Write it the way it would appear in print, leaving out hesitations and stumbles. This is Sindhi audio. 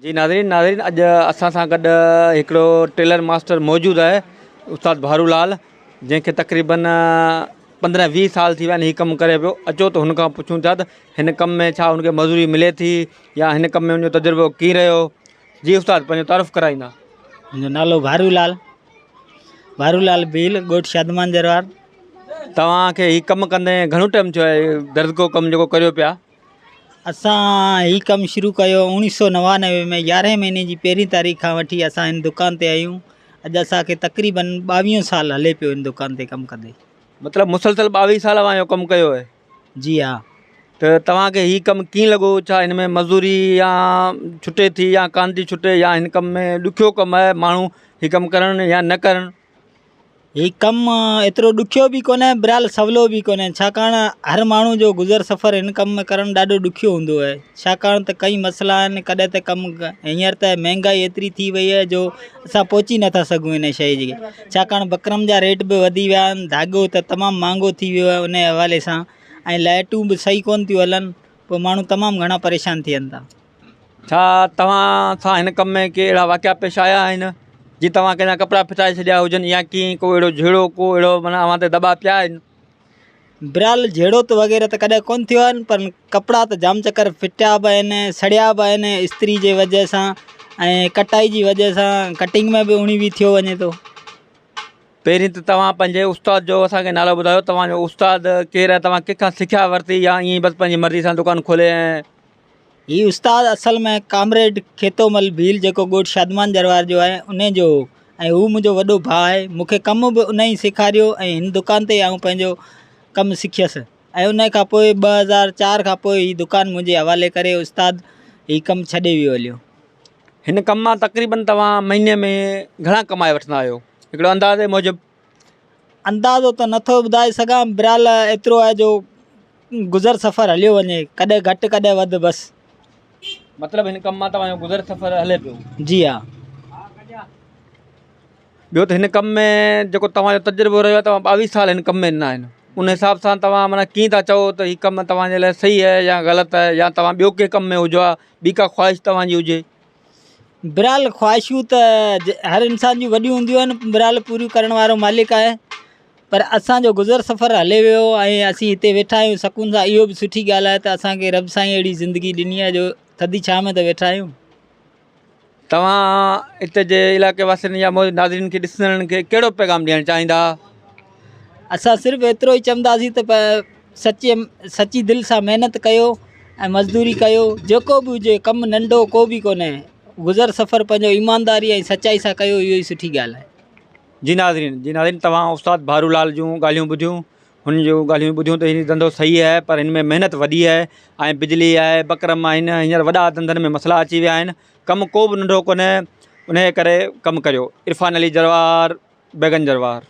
جي ناظرين ناظرين اڄ اسان سان گڏ هڪڙو ٽيلر ماسٽر موجود آهي استاد ڀارو لال جنهن کي تقريبن پندرهن ويهه سال ٿي ويا آهن هي ڪم ڪري پيو اچو ته هن کان پڇون ٿا ته هن ڪم ۾ ڇا هن کي مزوري ملي ٿي يا هن ڪم ۾ هن جو تجربو ڪيئن رهيو جي استاد پنهنجو تعارف ڪرائيندا. منهنجو نالو ڀارو لال ڀارو لال ڀيل ڳوٺ شادمان جروار. توهان کي هي ڪم ڪندي گهڻو ٽائيم ٿيو آهي درزڪو ڪم جيڪو ڪريو پيا. اسان هي ڪم شروع ڪيو اوڻيهه سو 99 ۾ يارهين مهيني جي پهرين تاريخ کان وٺي اسان هن دڪان تي آهيون اڄ اسان کي تقريبن 22 سال هلي پيو هن دڪان تي ڪم ڪندي. مطلب مسلسل 22 سال اوهان اهو ڪم ڪيو آهي. جي ها. ته توهان کي هي ڪم ڪيئن لڳو ڇا هن ۾ مزوري يا ڇٽي ٿي يا ڪانه ٿي ڇٽي يا هن ڪم ۾ ڏکيو ڪم آهي ماڻهو هي ڪم ڪرن يا نه ڪرن. هي ڪم ايترو ڏکيو به ڪونهي بهرحال سولو به ڪونهي ڇاڪاڻ هر ماڻهو جو گذر سفر هن ڪم ۾ ڪرڻ ڏاڍو ڏکيو هوندو آهي ڇاڪاڻ ته ڪئي مسئلا آهن ڪڏهن ته ڪم هينئر ته مهنگائي ايتري ٿي وئي آهي جو اسان پهچي نٿا سگهون هن شيء جي ڇاڪاڻ بڪرم جا ريٽ به وڌي ويا آهن ڌاڳو ته تمام مهانگو ٿي ويو آهي ان حوالي سان ۽ لائٽون به صحيح ڪونه ٿيون هلن پوء ماڻهو تمام گهڻا پريشان ٿين ٿا. ڇا توهان سان هن ڪم ۾ ڪي اهڙا واقعا پيش آيا آهن جي توهان ڪنهن جا ڪپڙا ڦٽائي ڇڏيا هجن يا ڪي ڪو اهڙو جهيڙو ڪو اهڙو معنيٰ اوهان تي دٻا پيا آهن؟ بهرحال جهيڙو ته وغيره ته ڪڏهن ڪونه ٿيو آهي پر ڪپڙا ته جام چڪر ڦٽيا به آهن سڙيا به آهن استري جي وجه سان ۽ ڪٽائي جي وجه سان ڪٽنگ ۾ به اڻي ويهه ٿيو وڃي ٿو. پهرين ته توهان پنهنجي استاد جو اسان کي نالو ٻڌايو توهان جو استاد ڪير آهي توهان ڪنهن کان سکيا ورتي يا ائين ئي بس پنهنجي مرضي سان دڪان کولي ۽ هي استاد اصل ۾ ڪامريڊ کيتومل ڀيل جيڪو ڳوٺ شادمان جروار جو آهي انهي جو هو ۽ هو منهنجو وڏو ڀاء آهي مون کي ڪم به انهي ئي سيکاريو ۽ هن دڪان تي آئون پنهنجو ڪم سکيس ۽ انهي کان پوء 2004 کان پوء هي دڪان منهنجي حوالي ڪري استاد هي ڪم ڇڏي ويو هليو. هن ڪم مان تقريبن توهان مهيني ۾ گهڻا ڪمائي وٺندا آهيو هڪڙو اندازي موجب. اندازو ته نٿو ٻڌائي سگهان بهرحال ايترو آهي جو گذر سفر هليو وڃي ڪڏهن گهٽ ڪڏهن وڌ بس. مطلب هن ڪم مان توهان جو گذر سفر هلي پيو. جي ها. ٻيو ته هن ڪم ۾ جيڪو توهان جو تجربو رهيو آهي توهان 22 سال هن ڪم ۾ ڏنا آهن ان حساب سان توهان معنيٰ ڪيئن ٿا چئو ته هي ڪم توهان جي لاء صحيح آهي يا غلط آهي يا توهان ٻيو ڪنهن ڪم ۾ هجو ها ٻي ڪا خواهش توهان جي هجي. بهرحال خواهشون ته هر انسان جون وڏيون هونديون آهن بهرحال پوريون ڪرڻ وارو مالڪ آهي پر اسان جو گذر سفر هلي ويو ۽ اسين هتي ويٺا آهيون سڪون سان اهو به سٺي ڳالهه آهي ته اسان کي رب سائين اهڙي زندگي ڏني آهي جو ٿڌي ڇانو ۾ ته ويٺا آهيون. توهان هتي جي علائقي واسين يا ناظرين کي ڏسندڙن کي ڪهڙو پيغام ڏيڻ چاهيندا؟ اسان صرف ايترو ئي چونداسين ته سچي سچي دل سان محنت ڪيو ۽ مزدوري ڪيو جيڪو به هجي ڪم ننڍو ڪو به ڪونهي گذر سفر پنهنجو ايمانداري ۽ سچائي سان ڪيو اهو ئي سٺي ڳالهه آهي. جي ناظرين جي ناظرين توهان استاد ڀارو لال جون ڳالهيون ٻڌيون هن جون ڳالهيون ٻڌيون ته هي ڌنڌو صحيح آهي پر هن ۾ محنت وڏي آهي ۽ بجلي آهي بڪرم آهن هينئر وڏا ڌنڌن ۾ مسئلا اچي ويا آهن ڪم ڪو به ننڍو ڪونهي ان جي ڪري ڪم ڪريو عرفان علي جروار بيگن جروار.